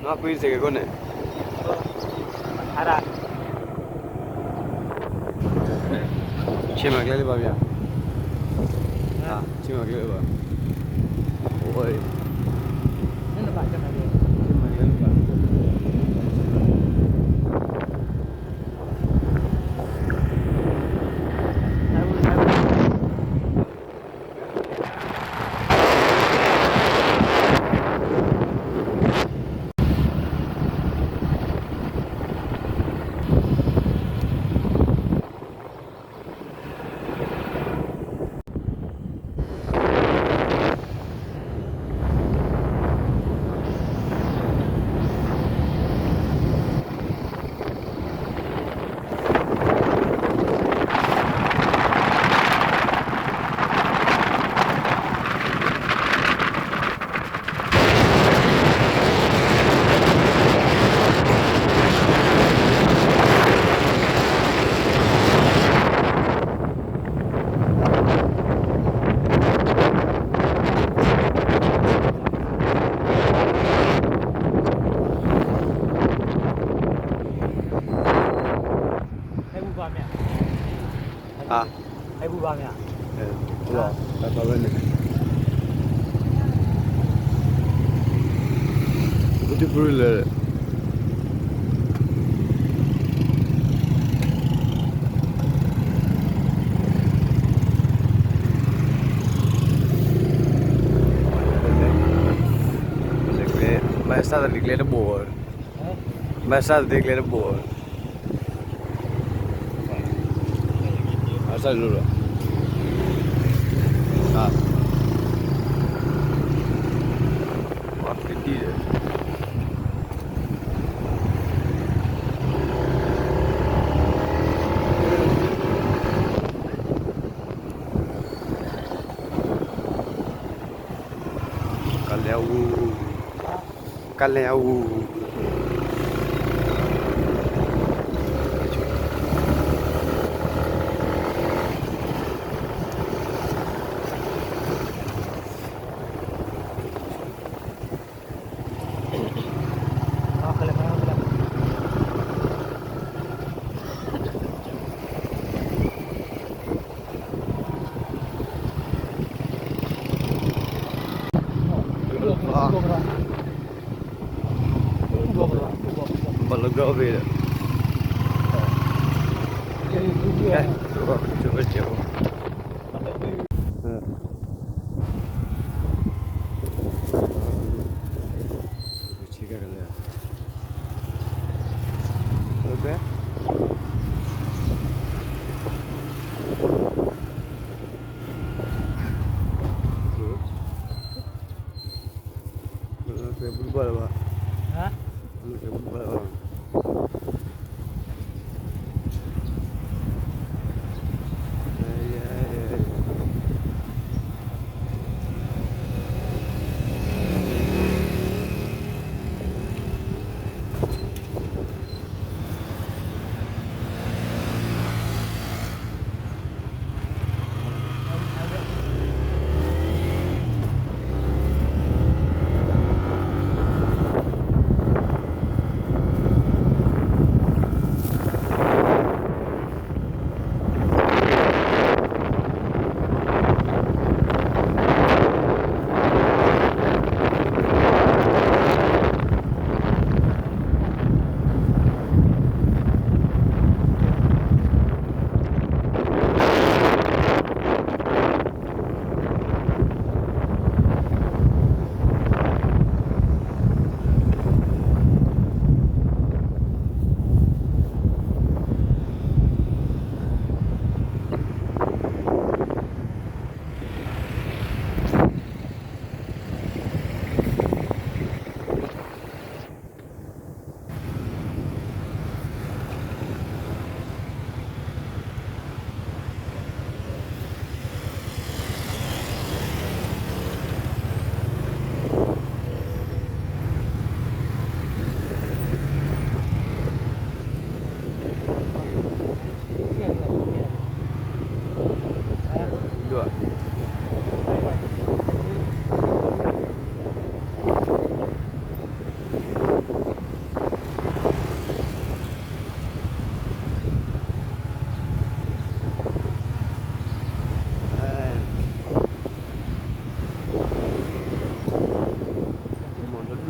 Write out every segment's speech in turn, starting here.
နကွၢ်စဲးကဲခိၣ်န့ၣ်, ဆ့မၤကျဲလၢၤဘၣ်မ့ၢ်ဧါ, ဆ့မၤကျဲလၢၤဘၣ်, ဆ့မၤကျဲလၢၤဘၣ်. ဟဲဘူၣ်ဘၣ်မ့ၢ်ဧါ, ဟဲဘူၣ်ဘၣ်မ့ၢ်ဧါ, လီၤ, တၢ်ဝဲန့ၣ်, ပတပရူၢ်လၢ ဘၣ်ဆၣ်သနာ်က့ကျဲတဘိၣ်, ဘၣ်ဆၣ်သနာ်က့ကျဲတဘိၣ်, ဘၣ်ဆၣ်လိၤလိၤ, အါ, အါ, ကလဲၤအူ, ကလဲၤအူ. ဘၣ်လီၤကီၢ်ဖဲဒီး, ကဲ, ကဲ, ကဲ, ကဲ, ကဲ, ကဲဘူၣ်ဘၣ်လၢၤဘၣ်, ကဲဘူၣ်ဘၣ်လၢၤဘၣ်.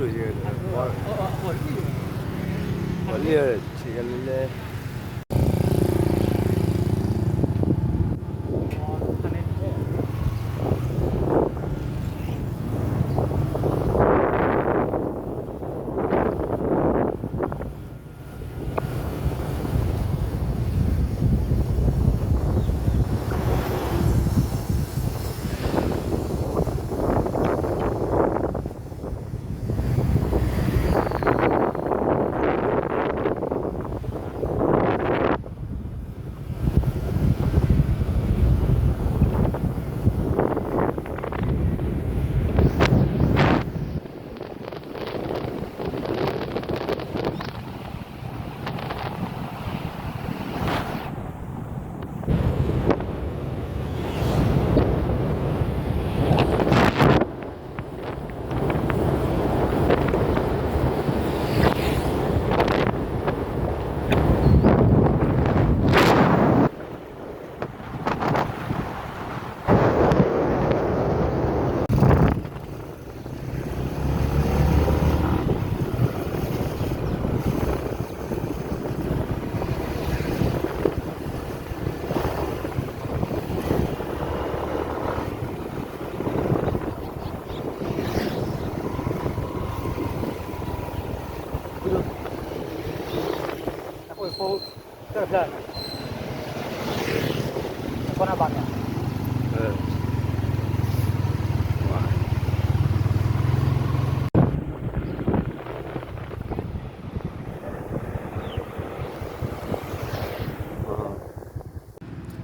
ပှၤလံၢ်ဆံးကလဲၣ်.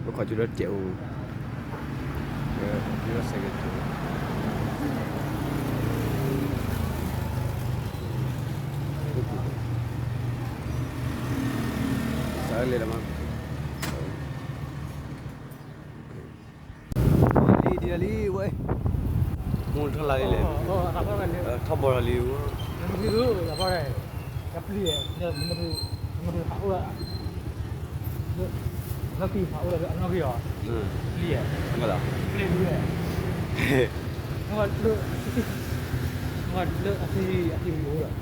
ပခီၣ်ကၠိဒီးတဲာ်အိၣ်, ဒီးစဲးကဲးကၠိ, စးလဲၤလီၤမး, လံဒ်လံဝဲ, မူထီၣ်လၢလံလဲၣ်, ထီၣ်ဘီထီၣ်လံ, ယပျံၤ, ယပျံၤ, လၢကံၢ်ဖးအိၣ်လၢအနီၣ်ဂံၢ်အီၤ, ပျံၤ, ပျံၤလံ, နဝၤလၢ, နဝၤလၢအသံအသံဝံၤအိၣ်ဒီး, အသံတဘျီနဝၤ, ဖးနၤဒံးဧါ, လၢနဂၤလဲၤ, ဒ်ယဲ, ဒူၣ်တဖျၢၣ်အံၤနကွၢ်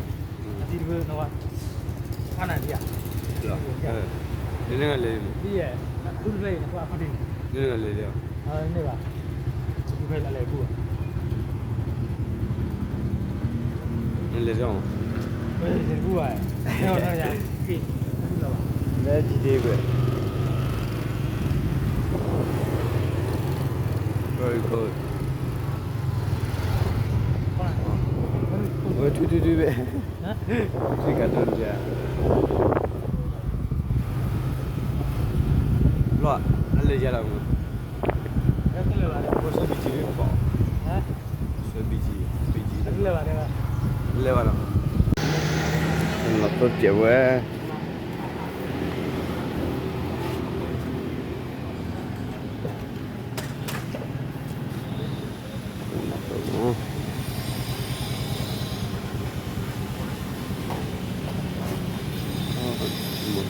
အခီၣ်ထံးန့ၣ်, လၢနဂၤလဲၤလံ, န့ၣ်ဘၣ်, ဒူၣ်တဖျၢၣ်အလဲၤဘူၣ်, နလဲၤလီၤ, လဲၤဘူၣ်ဘၣ်, လၢ G T A ကွဲး, very good, ဝဲထွံထွံထွံဘဲ, ထွံကးဒိၣ်တဘဲ, လီၤ, အလဲၤယၤလီၤ, ဆၢဘံကံ, ဆၢဘံကံ, ဘံကံ, လဲၤဘၣ်လီၤ, လီၤသိပျဲဝဲ မ့ၢ်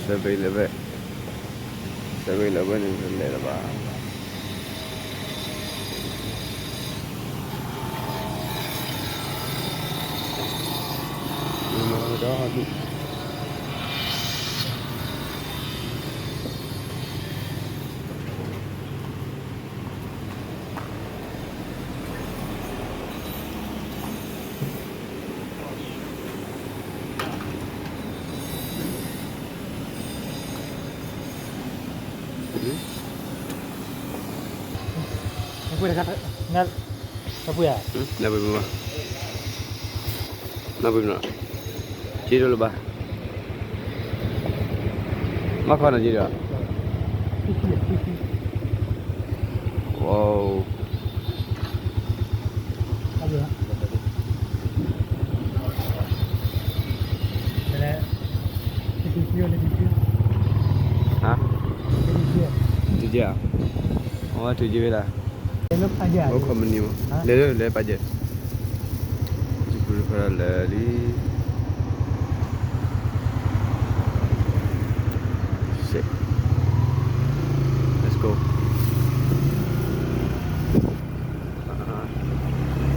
seven eleven, seven eleven န့ၣ် လဲၤလၢၤဘၣ်, ဒီးဒုး နပှ့ၤတခါ, နပှ့ၤဧါ, နပှ့ၤမး, နပှ့ၤမး, က့ဒိၣ်လၢၤဘၣ်, မၤခီနၤက့ဒီး, ဝဲ ဟါ, ထုးက့ဧါ, အဝဲထုးက့ဝဲဒၣ်, အိၣ်ခိးမနံၤမး, လဲၤလၢလဲၤပာ်ယဲၢ်, ယပုၢ်တခီလၢလံ, shit, let's go.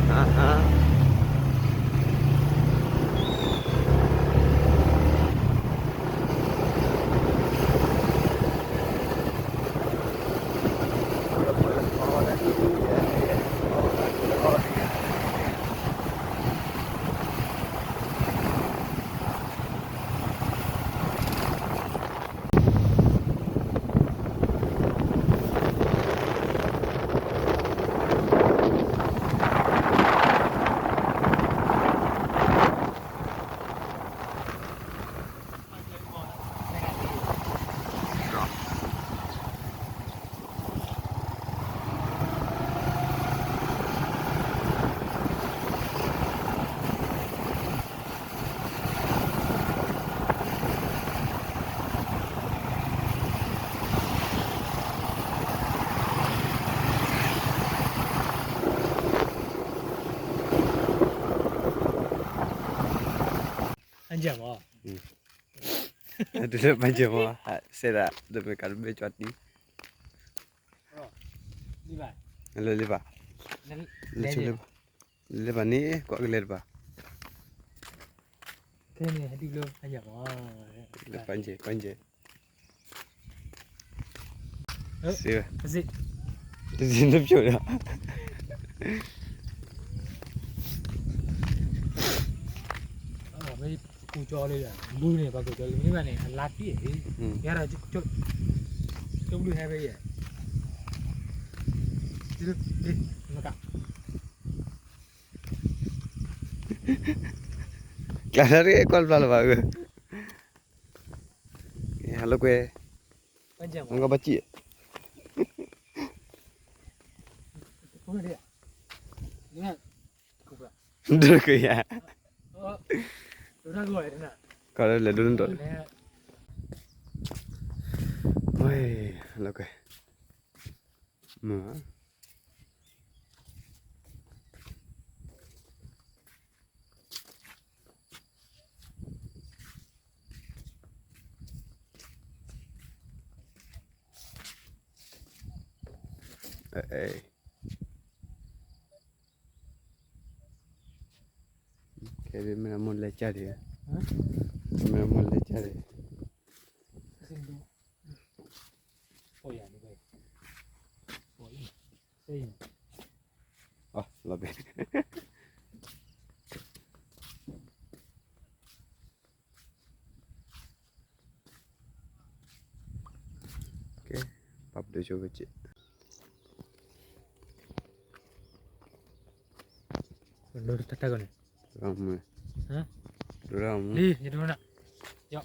ဟါ, ဟါ, တုၤလၢပၢ်ယဲၢ်မီၤ, စဲဒၣ် တမ့ၢ်ကးတဘ့ၣ်ကၠီတံၢ်, လၢလၢဘၣ်, လၢလၢဘၣ်န့ၣ် ကွၢ်ကလဲၤတဘၣ်, လၢပၢ်ယဲၢ်, ပၢ်ယဲၢ် စ့, တစ့နဖျိဒီး, ပကူကၠီလၢ ဘုန့ၣ် ပှၤကူကၠီလၢမ့ၢ်ဘၣ်န့ၣ် အလါတံၢ်, ယဲဒၣ် ကၠိဘျုးဟဲဖဲယဲၢ်, ကျါတၢ်တက့ၢ်ကွၢ်တဖျါလၢၤဘၣ်, ဟဲလီၤကွဲ, မ့ၢ်ကဘၣ်စံၣ်, ဒုးကယၤ, ကလဲၤဒိၣ်န့ၣ်ဒီး, လီၤကွဲ, မ့ၢ် ခဲမ့ၢ်အမိၢ်လဲၤကၢ်ဒံး, မ့ၢ်အမိၢ်လဲၤကၢ်ဒံး, လီၤဘဲ ပာ်ပဒိၣ်ဆိဝဲက့ၤ, ဒိၣ်တၢ်တၢ်ဂီၤန့ၣ်, ဒိၣ်တၢ်ဂီၤမူ, လံ ယဒိၣ်နၤ, ယီၤ,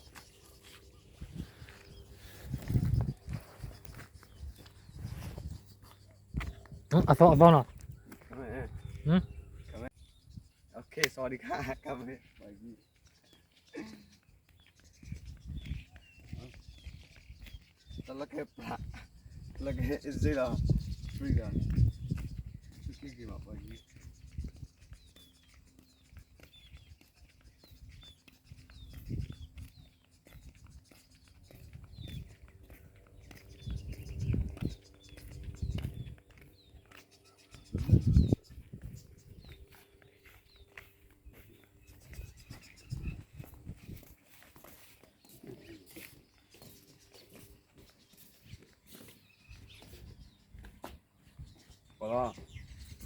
အသီအသီနီၤ, တၢ်လၢကဲပျၢ်, တၢ်လၢကဲအ့ၣ်စ့လီၤ, free ဒီး, က့ၤက့ၤဘၣ်ပှၤယံၤ ပလီၤ,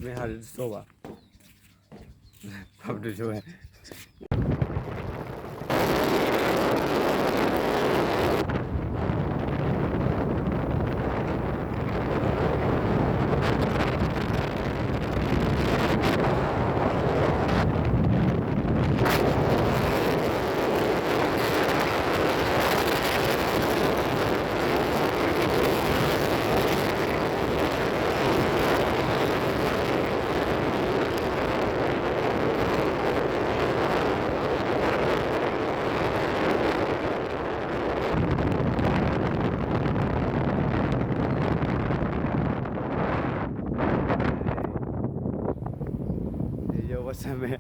မ့ၢ်ဟးဒ်တစိဘၣ်, ပာ်ပဒိၣ်ဆိဝဲ Yo, what's up, man?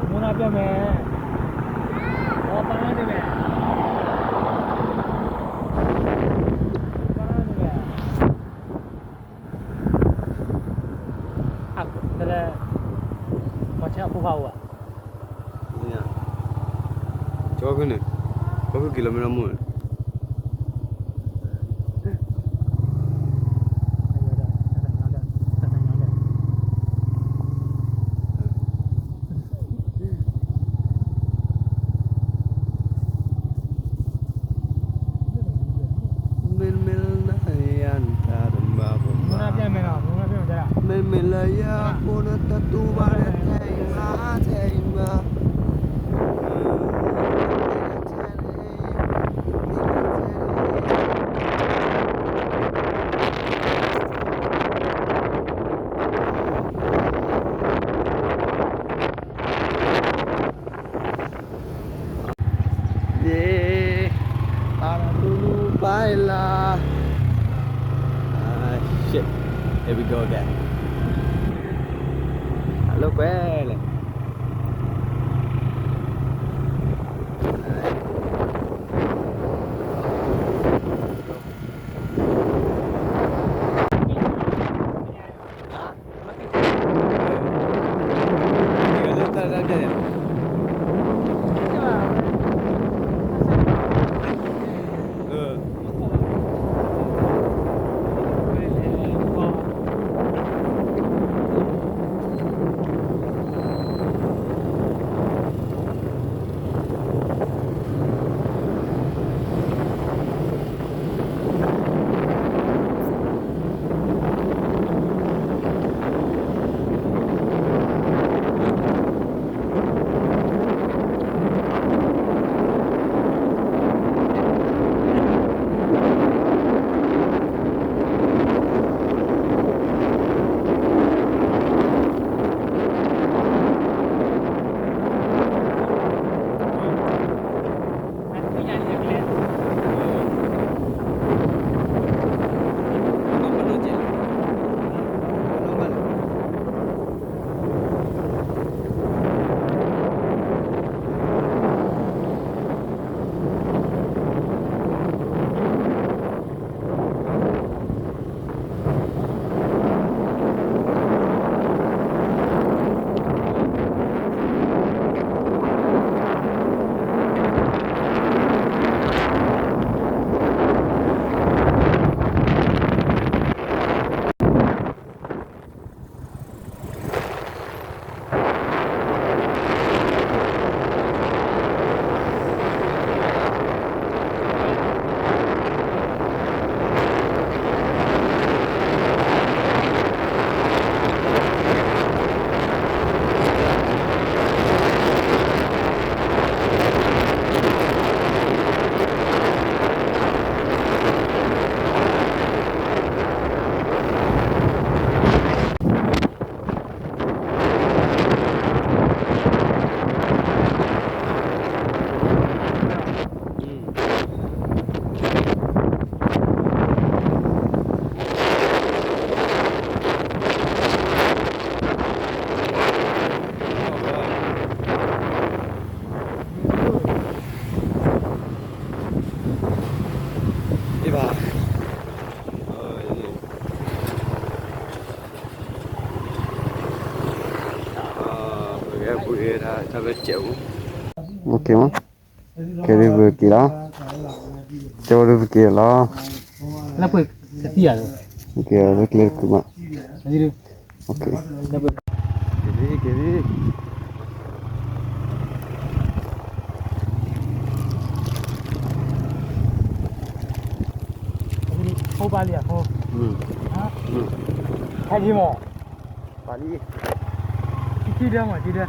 မူနၢ်ပျဲၢ်မဲာ်, အီပၢ်နၢ်န့ၣ်မဲာ်, ပၢ်နၢ်န့ၣ်မဲာ်, အတလဲၣ်, မၤဆဲးအဖိဖးအိၣ်ဘၣ် ကီၢ်ခုန့ၣ်, ကီၢ်ခုက့ၤလီၤမ့ၢ်နီၢ်မိၢ်န့ၣ်, မ့မ့ၢ်လၢယၤဖိန့ၣ် တတူၢ်ဘၣ်ဒီး ထဲအံၤမး ထဲအံၤမး ယ့, ပာ်လီၤတူၢ်လူၤပာ်လၢ်, Shit. Here we go again. အလိာ်ကွဲလဲၣ်. ပကဲပူၤက့ၤတၢ်လၢစဲးပူၤ, ကဲဒ်ပက့ၤလီၤ, ကဲဝဲဒ်ပက့ၤလီၤ, လၢပကသံၣ်ဧါ, ကဲလၢကျဲတခုမး, က့ၤလံ, က့ၤလံ, ဖိပာ်လံအဖိ, ဟဲလံမး, ပာ်လံ, ထံဒၢမး ထံဒၢ.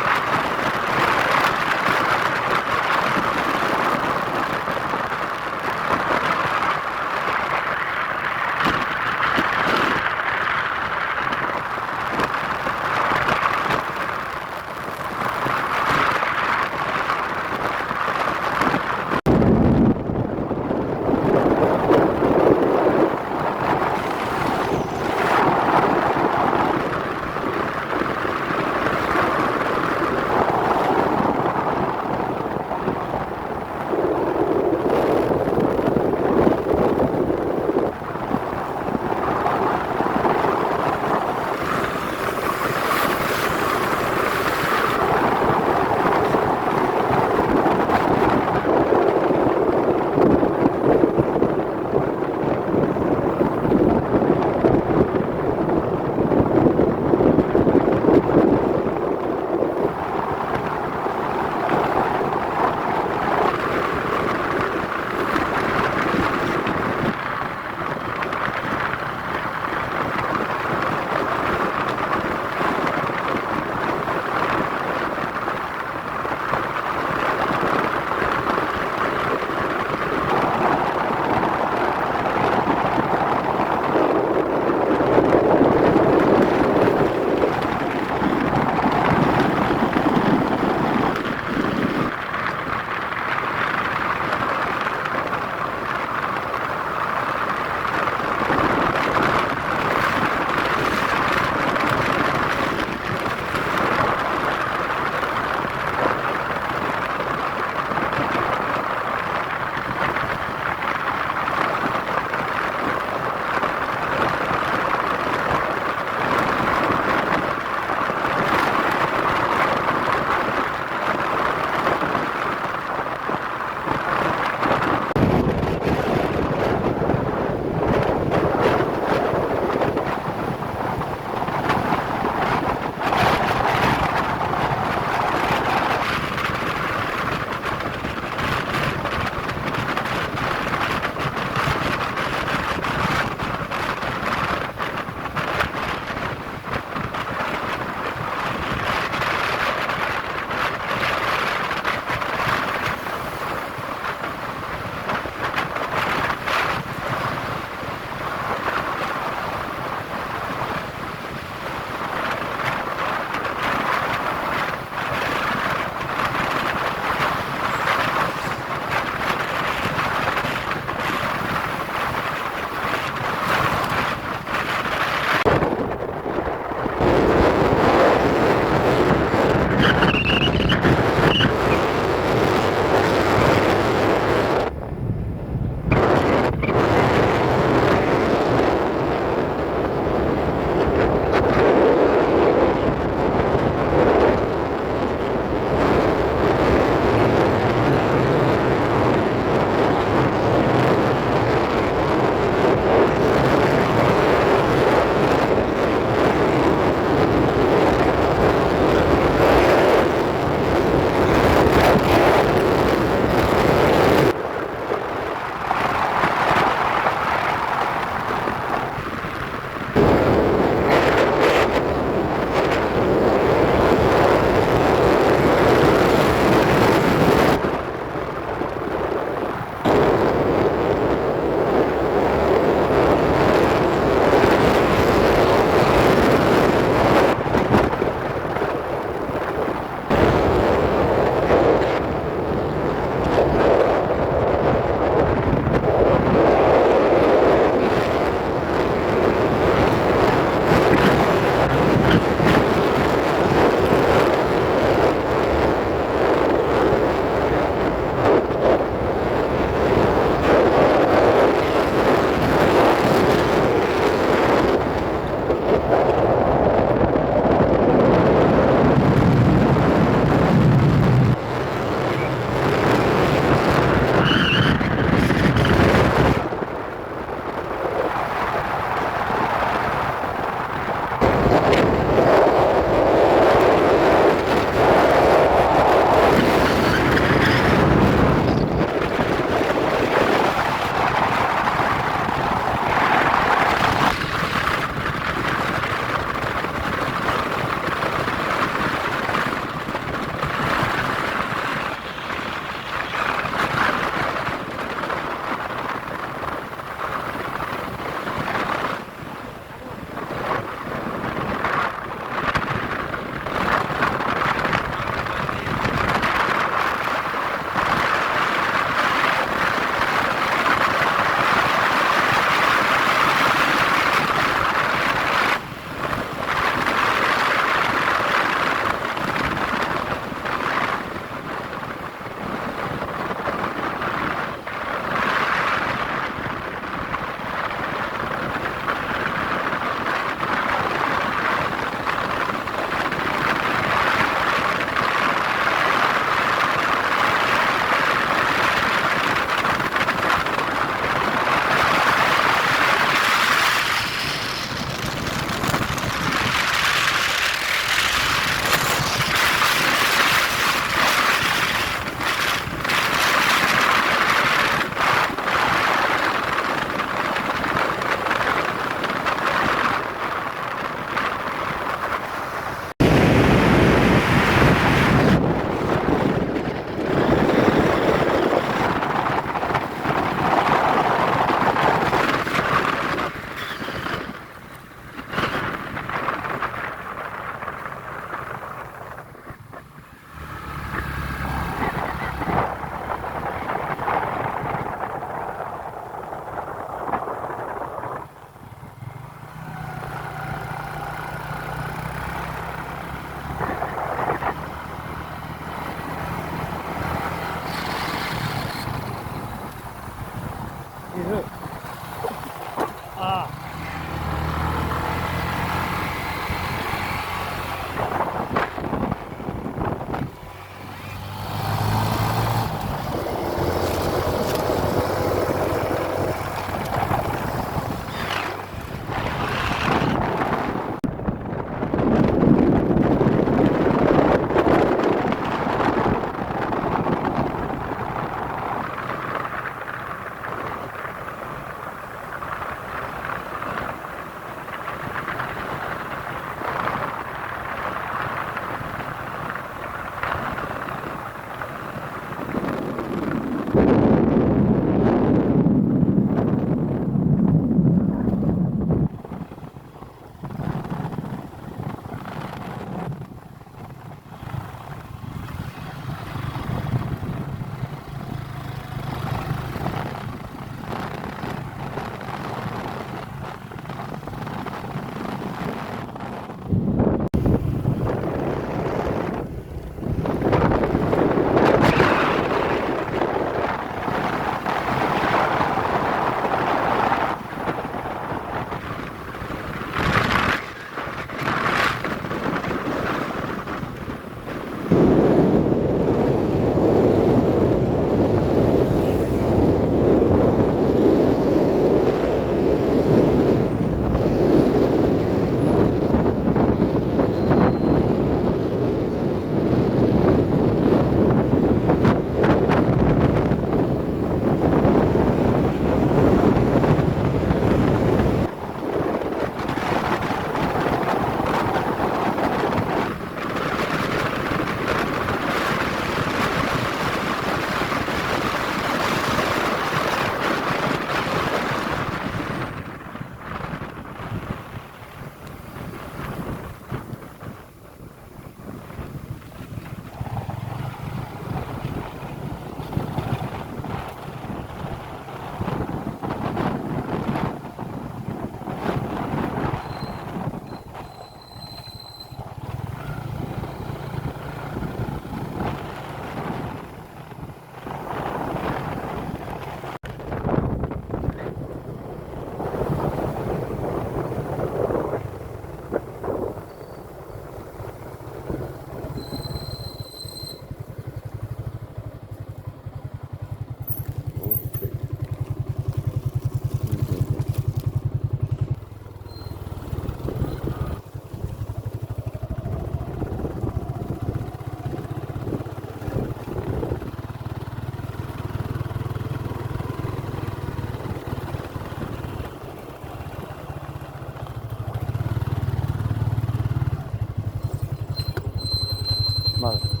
မ့ၢ်